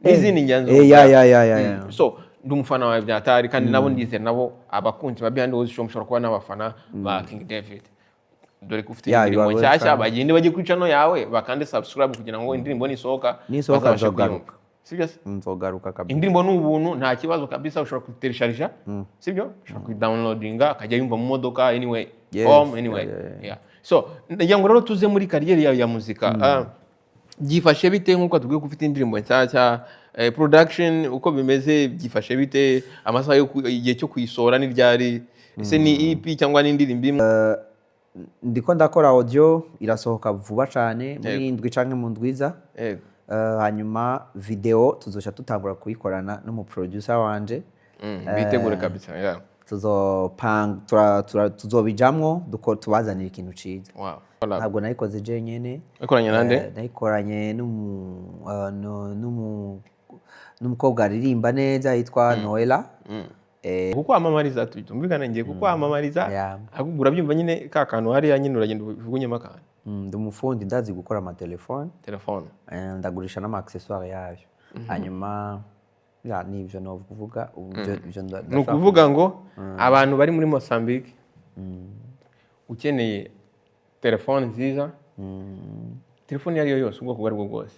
n'izindi njyanzo. Ya. So ndi umufana wawe byatari, kandi nabo ndizera nabo abakunzi ba Behind the Show mushobora kuba n'abafana ba King David, dore ko ufite Yeah, indirimbo you are nshyashya. welcome. Bagende bajye kuri channel yawe, bakande subscribe kugira ngo indirimbo nisohoka Nisohoka bazabashe nzogaruka. kuyumva, sibyo se? Nzogaruka kabisa. Indirimbo ni ubuntu, nta kibazo kabisa, ushobora kuyiteresharija, sibyo? Ushobora kuyidownloadinga akajya yumva mu modoka, anyway, home, anyway. Yeah. So ndagira ngo rero tuze muri kariyeri yawe ya muzika. Byifashe bite nk'uko tubwiye ko ufite indirimbo nshyashya? Production uko bimeze, byifashe bite? Amasaha yo igihe cyo kuyisohora ni ryari? Ese ni EP cyangwa ni indirimbo imwe? Ndiko ndakora audio, irasohoka vuba cyane muri Yego. indwi canke mu ndwiza. Hanyuma video tuzoca tutangura kuyikorana n'umuproducer wanje. Bitegure kabisa, yeah. Tuzopanga, tuzobijamwo, tubazanira ikintu ciza. Ntabwo nayikoze jenyene. Wakoranye nande? Nayikoranye n'umukobwa aririmba neza yitwa Noela. Kukwamamariza, tumvikane, ngiye kukwamamariza. Ahubwo urabyumva nyine, ka kantu hariya nyine uragenda ujugunyemo akantu. Ndi umufundi, ndazi gukora amatelefone. Telefone. Ndagurisha n'ama accessoire yayo. Hanyuma ya nibyo no kuvuga ubu, ibyo Ni ndashaka. ukuvuga ngo abantu bari muri Mozambique, ukeneye telefone nziza, telefone iyo ari yo yose, ubwoko ubwo ari bwo bwose,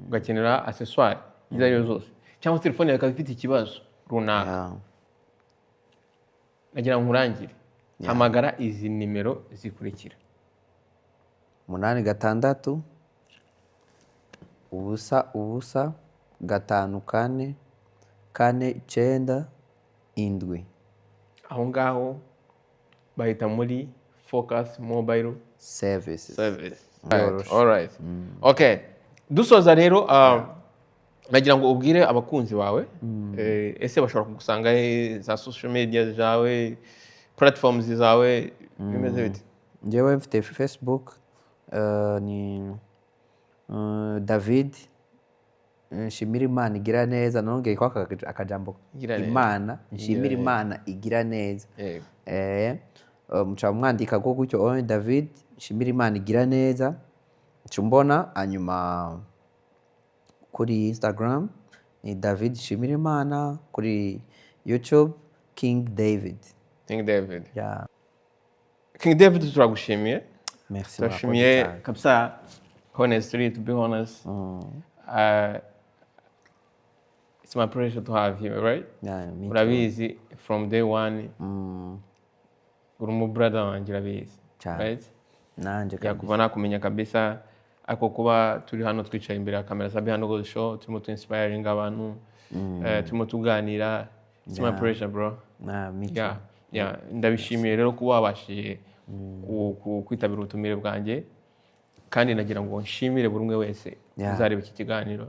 ugakenera accessoire izo ari zo zose, cyangwa telefone yawe ikaba ifite ikibazo runaka, nagira ngo nkurangire, hamagara izi nimero zikurikira: 8 6 0 0 5 4 4 9 7. Aho ngaho bahita muri Focus Mobile Services. Service. Byoroshe. All right. Okay, dusoza rero, nagira ngo ubwire abakunzi bawe, ese bashobora kugusanga he? Za social media zawe, platforms zawe bimeze bite? Njyewe mfite Facebook, ni David Nshimira Imana Igira Neza. Nongeye ko akajambo Igira neza. Imana, Nshimira Imana Igira Neza. Yego. Muca mwandika ko gutyo, oh, David Nshimira Imana Igira Neza, nca mbona. Hanyuma kuri Instagram ni David Nshimira Imana, kuri YouTube King David. King David. Yeah. King David, turagushimiye. Merci. Turashimiye Murakoze cyane. Kabisa. Honestly, to be honest, it's my pleasure to have you, right? Yeah, me too. Urabizi, from day one uri umu brother wanjye, urabizi. Cyane. Right? Nanjye Ya. kabisa. Kuva nakumenya kabisa, ariko kuba turi hano twicaye imbere ya kamera za Behind the Show, turimo tu inspiring abantu, turimo tuganira, it's my pleasure, bro. Nah, me too. Yeah, ndabishimiye rero kuba wabashije kwitabira ubutumire bwanjye, kandi nagira ngo nshimire buri umwe wese uzareba iki kiganiro.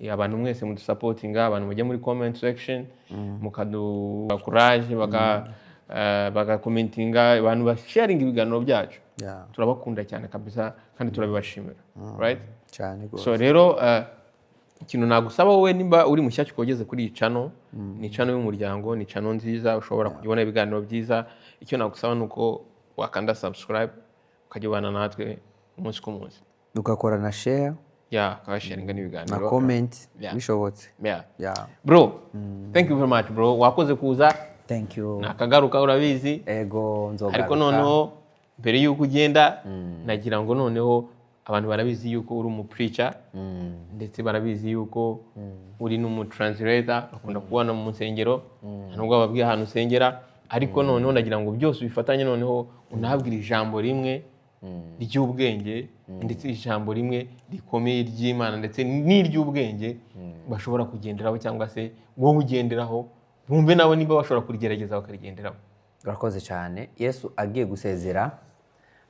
Yeah, abantu mwese mudusupportinga, abantu mujya muri comment section mukaduha courage, bagacommentinga, abantu basharinga ibiganiro byacu, turabakunda cyane kabisa kandi turabibashimira, right? Cyane rwose. So rero, ikintu nagusaba wowe, nimba uri mushyashya ukaba ugeze kuri iyi channel, ni channel y'umuryango, ni channel nziza ushobora kujya ubona ibiganiro byiza. Icyo nagusaba ni uko wakanda subscribe, ukajya ubana natwe umunsi ku munsi. Ugakora na share. Ya, ukabasharinga n'ibiganiro. Na comment bishobotse. Yeah. Bro, thank you very much, bro, wakoze kuza. Thank you. Nakagaruka, urabizi. Ego, nzogaruka. Ariko noneho mbere y'uko ugenda, nagira ngo noneho, abantu barabizi yuko uri umupreacher, ndetse barabizi yuko uri n'umutranslator, bakunda kubona mu nsengero, nta nubwo bababwiye ahantu usengera, ariko noneho nagira ngo byose ubifatanye, noneho unabwire ijambo rimwe ry'ubwenge, ndetse ijambo rimwe rikomeye ry'Imana ndetse n'iry'ubwenge bashobora kugenderaho, cyangwa se wowe ugenderaho, bumve nabo niba bashobora kurigerageza bakarigenderaho. Urakoze cyane. Yesu agiye gusezera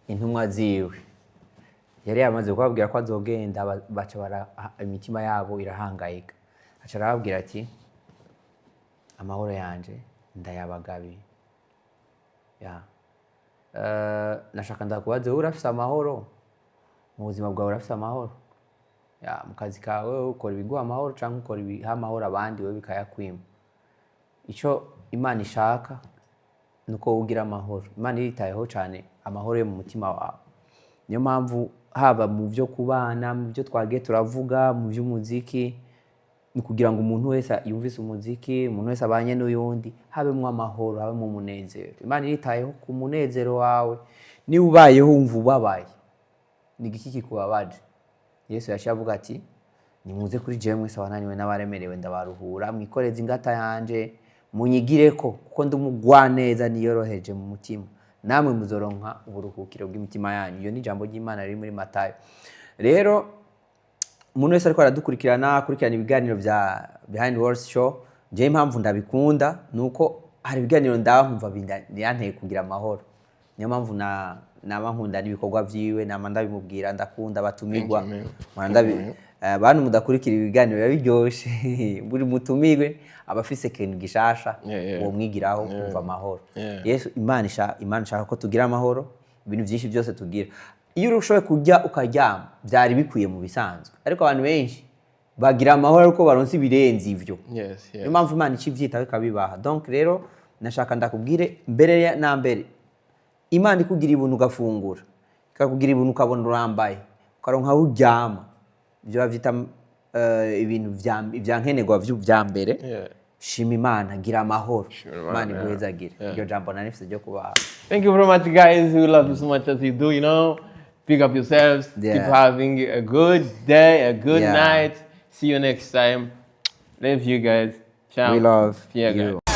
intumwa ziwe, yari yamaze kubabwira ko azogenda, baca imitima yabo irahangayika. Aca arababwira ati: "Amahoro yanje ndayabagabiye." Ya. Nashaka ndakubaze, wowe urafise amahoro mu buzima bwawe? Urafise amahoro? Ya, mu kazi kawe ukora ibiguha amahoro, cyangwa ukora ibiha amahoro abandi, wowe bikayakwima? Icyo Imana ishaka ni uko wowe ugira amahoro. Imana iritayeho cyane amahoro yo mu mutima wawe. Niyo mpamvu haba mu byo kubana, mu byo twagiye turavuga, mu by'umuziki, ni kugira ngo umuntu wese yumvise umuziki, umuntu wese abanye n'uyundi, habemo amahoro, habemo umunezero. Imana iritayeho ku munezero wawe. Niba ubayeho wumva ubabaye, ni igiki kikubabaje? Yesu yaciye avuga ati: "Nimuze kuri jewe mwese abananiwe n'abaremerewe, ndabaruhura. Mwikoreze ingata yanje, munyigireko, kuko ndi umugwaneza niyoroheje mu mutima, namwe muzoronka uburuhukiro bw'imitima yanyu." Iyo ni ijambo ry'Imana riri muri Matayo. Rero umuntu wese ariko aradukurikirana, akurikirana ibiganiro bya Behind Words Show, njyewe impamvu ndabikunda ni uko hari ibiganiro ndaba nkumva biranteye kugira amahoro. Niyo mpamvu na naba nkunda n'ibikorwa byiwe, nama ndabimubwira, ndakunda abatumirwa. Thank you, man. Mpora bantu mudakurikira ibiganiro biba biryoshe, buri mutumirwe aba afise ikintu gishasha uwo mwigiraho kumva amahoro. Yesu, Imana ishaka ko tugira amahoro. Ibintu byinshi byose tugira, iyo ushoboye kurya ukaryama, byari bikwiye mu bisanzwe, ariko abantu benshi bagira amahoro ariko baronse ibirenze ivyo. Niyo mpamvu Imana ica ibyitaho ikabibaha. Donc rero nashaka ndakubwire, mbere na mbere, Imana ikugira ibintu ugafungura, ikakugira ibintu ukabona urambaye, ukaronka aho uryama, ibyo bavyita ibintu vya nkenerwa vya mbere. Shima Imana, gira amahoro. Shima Imana, Imana yeah. iguhezagire. Iryo jambo nari nifise ryo kubaha. Thank you very much, guys. We love you so much as you do. Pick up yourselves. Keep having a good day, a good night. See you next time. Love you guys. Ciao. We love Yeah, guys. you.